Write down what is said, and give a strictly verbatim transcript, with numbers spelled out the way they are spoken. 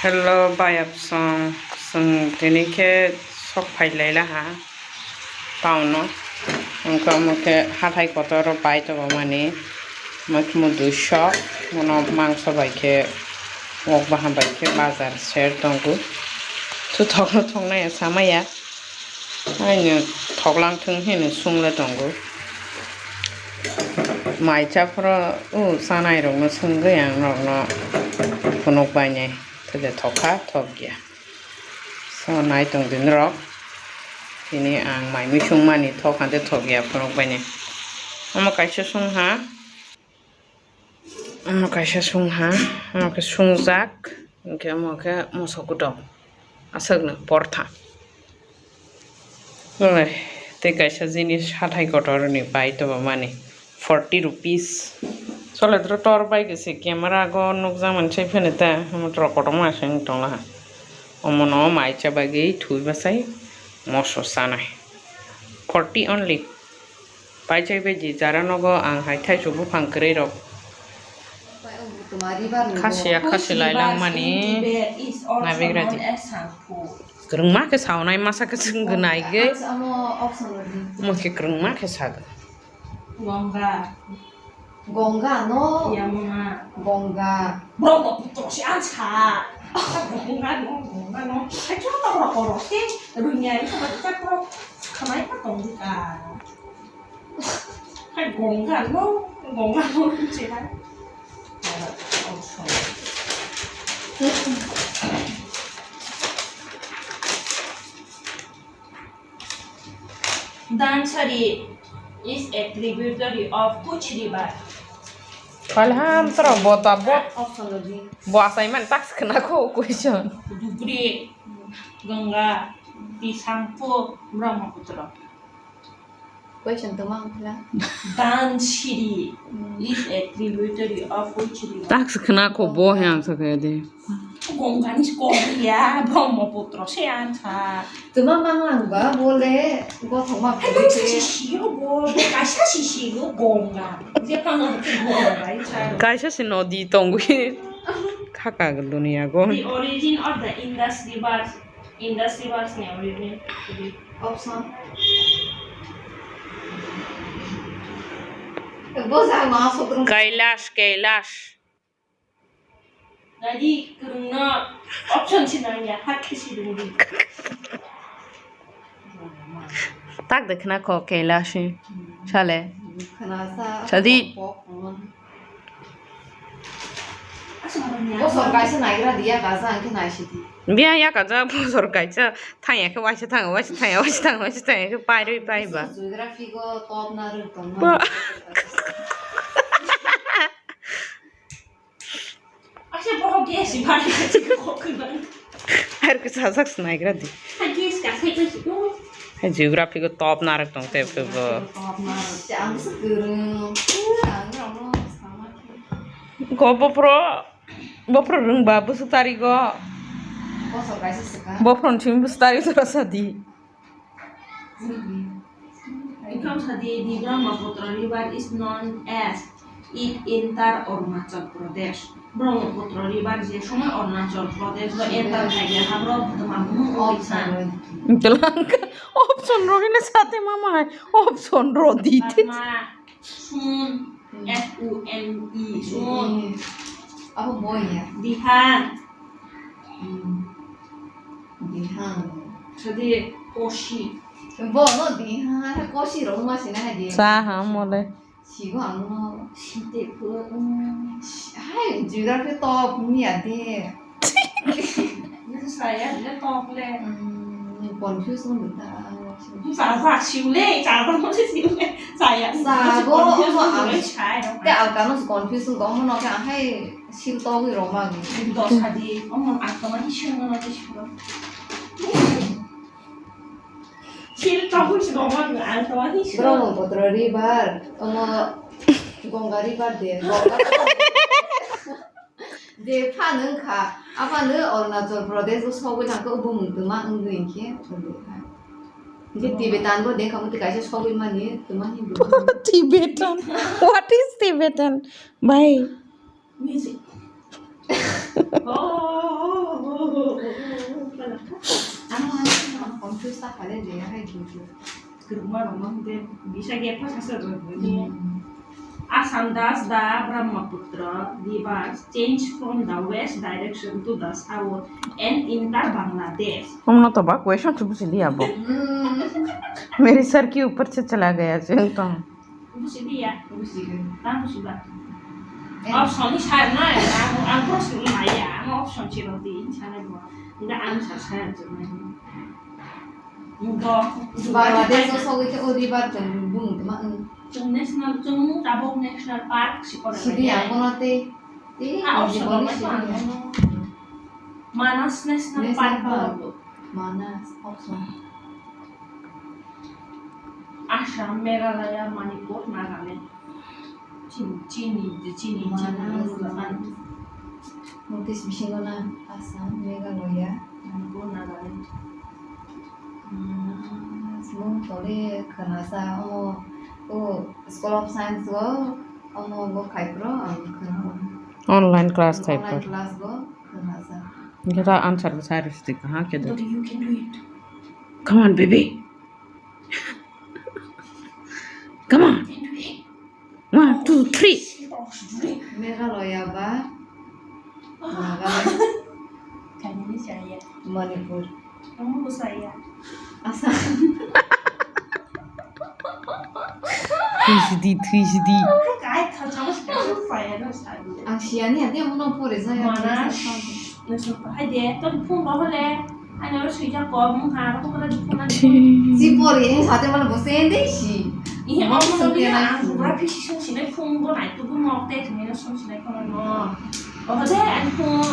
Hello, bayapsong. Chwng tini khe sok phai lai laha town o. Wngkha omo khe hathai kotor o pai tongo mani. Omo khe mo duiso, mono mangso bai khe, wok bahan bai khe bazar ser tongo. Thu thok no thok nai ya, sama ya. Haino thoklang thung hino sungla tongo. Mai chaphro o chanai rokno sungwi ang norokno phunuk bainai, thede thokha thokya. So nai tong di norok, tini ang mai mui sungmani thok hante thokya phunuk bainai. Omo kaisa sungha. Omo kaisa sungha, omo khe sungjak, hwnkhe omo khe moso kutok, aswkno portha. Oi, tei kaisa jinis hathai kotorni pai tongmani forty rupees. Chole dro tor bai khe se camera go nukjak mani sai phano ta, omo rok kotorma se wng tonglaha. Omono mai cha bagwi thwi bwsai moso chanai. Forty only. Paichai bai di jara nogo ang hai thaichuk buphang kwrwi rok. Khasiya khasi lai langmani naibegra di. Kwrwngma khe saunai masa khe chwng gwnai gwi. Omo khe kwrwngma khe sagwi. Gonga. Gonga no. Yamuna. Gonga. Brahmaputra se ang sa. Gonga no, gonga no. Ai, chwng to rok rok se. Runya ni sa ba ta ko. Khamai ka tong di ka. Hai gonga no, gonga no se hai. Dhansiri is a tributary of which river? Palham toro bota bot. Option lo di. Bo asai man tax khna ko question. Dubri, Ganga, Tisangpur, Brahmaputra. Question to mang phla. Dhansiri is a tributary of which river? Tax khna ko bo he answer khe de. Gongani se kok ya, Brahmaputra se ang sa. Tuma manglang ba bole gothok ma hai bole kaisa se. Sisi yo bo, bo kaisa sisi yo Gonga. Je panglang ke Gonga, i sa. Kaisa se nodi tongwi khaka dunia go. The origin of the Indus River, Indus River ni origin. Option. Bo sa ma sotrum. Kailash, Kailash. Dadi, kwrwngno option se nangya, hak khe si rwngdi. Tak de khna kho Kailash. Sale. Khna sa. Sadi. Bosor kaisa naigra diya kaisa ang khe naisidi. Biya ya kaja bosor kaisa thangya khe waisa thang, waisa thangya, waisa thang, waisa thangya khe pairwi paiba. Geography go top na rwng tongma. Ba. Asa bohok gas bari kachik kokoi bari. Ar ke sajak snaigra di. Ha gas ka sai ko si ko. Hai geography go top narak tong te phe bo. Top narak. Ang se kurung. Ang ramo sama. Go bopro, bopro rung ba busuk tari go. Bosor kaisa sika. Bopro chim busuk tari to rasa di. Wngkha sadi, the Brahmaputra river is known as it enter Arunachal Pradesh. Brahmaputra river je somoi Arunachal Pradesh o enter khaikha, habro tongma bumung wngwi sa. Tlang option rogini sate mama hai option rodi. Padma, Sun, S U N E, Sun. Abo boy ya. Dihan. Hmm. Dihan. Sadi Koshi. Bo no Dihan, Koshi rok ma sina hai di. Sa ha mole. Sigo ang no. Site pho. Hai, geography top ni ya de. Ni saya dia top le. Hmm, confuse no ta. Sa sa siu le, sa sa mo siu le. Saya. Sa go, confuse no ang. Te ang kano confuse no mo no ka hai. Sil togwi rwma ni. Dosa di, omo ang tongma hi swngo na tei swngo. Sil togwi swngo, ang tongma hi swngo. Brahmaputra river, omo Ganga river de. Je pha nung kha, apha nung Arunachal Pradesh o sogwi thang khe, o bumung twma wngwi khe. Hwnkhe Tibetan bo de kha, motwi kaisa sogwi mani, twma Hindu. Tibetan? What is Tibetan? Bhai. Music. Oh, oh, oh, oh. Kwrwngma rokno hwnkhe bisa gate pha sasa rwdi. Hmm. Assam Das, the Brahmaputra rivers change from the west direction to the south and enter Bangladesh. Umno to ba question tu busi liya bo. Hmm. Mere sir ke upar se chala gaya je to. Busi liya. Busi. Ta busi ba. Eh. Option ni sar na, ang, ang proshno ni maya, ang option chiro di, sana bo. Nga answer sar jana. Bangladesh o sogwi khe o river tong bung tongma, hmm. Chwng national, chwng tabuk national park si kono. Sidi ang kono tei, tei ah, option rok bai ang kono. Manas National Park. Manas, option. Assam, Meghalaya, Manipur, Nagaland. Chini, chini, chini, chini, Manas, Manas. North East bisingo na Assam, Meghalaya, Manipur, Nagaland. Manas, mung tole khwnasa, omo, o School of Science o, omo bo khai phuru ang khwna. Online class khai phuru. Online class bo khwnasa. Hingke ta answer bo sai rwsidi kaha khe do. Dodi, you can do it. Come on, baby. Come on. One, two, three. Meghalaya ba? Nagaland. Manipur. Assam. Twisdi, twisdi. Ang siyani hati ang no pore jaya. Mana? Hai de, ton phone ba hole. Ano swijak ko mung ha ko ko di phone. Si pore, eh, hati mana bo sende si. Iya, ang geography si sung sinai phone bo nai tu bo nok te thani sung sinai kono no. Oho de, ang phone